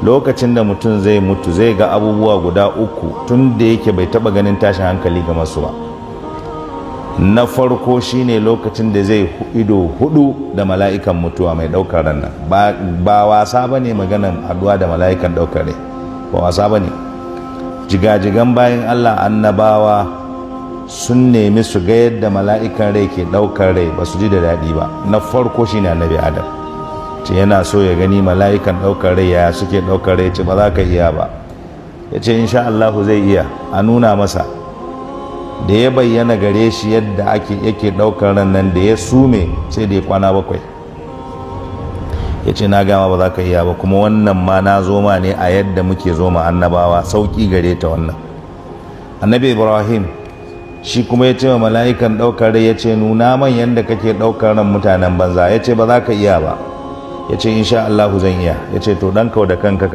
Lokacin da mutum zai mutu, zai ga abubuwa guda uku tun da yake bai taba ganin tashin hankali kamar su ba. Na farko shine lokacin da zai ido hudu da mala'ikan mutuwa mai daukar ran nan. Ba wasa ba ne maganan haduwa da mala'ikan daukar rai, ba wasa ba ne. Jigajigan bayan Allah, annabawa, sun nemi su ga yadda mala'ikan rai ke daukar rai, ba su ji da daɗi ba. Na farko shine Annabi Adam, ce yana so ya gani mala'ikan daukar rai ya suke daukar rai. Ce ba za ka iya ba. Ya ce insha Allahu zai iya, a nuna masa. Da ya bayyana gare shi yadda ake yake daukar ran nan, da ya sume sai da ya kwana 7. Ya ce na gama ba za ka iya ba, kuma wannan ma na zo ma ne a yadda muke zo ma annabawa, sauki gare ta wannan. Annabi Ibrahim shi kuma ya ce wa mala'ikan ɗaukar rai, ya ce nuna man yadda kake ɗaukar ran mutanen banza. Ya ce ba za ka iya ba. Ya ce insha Allahu zan iya. Ya ce to ɗan kau da kanka.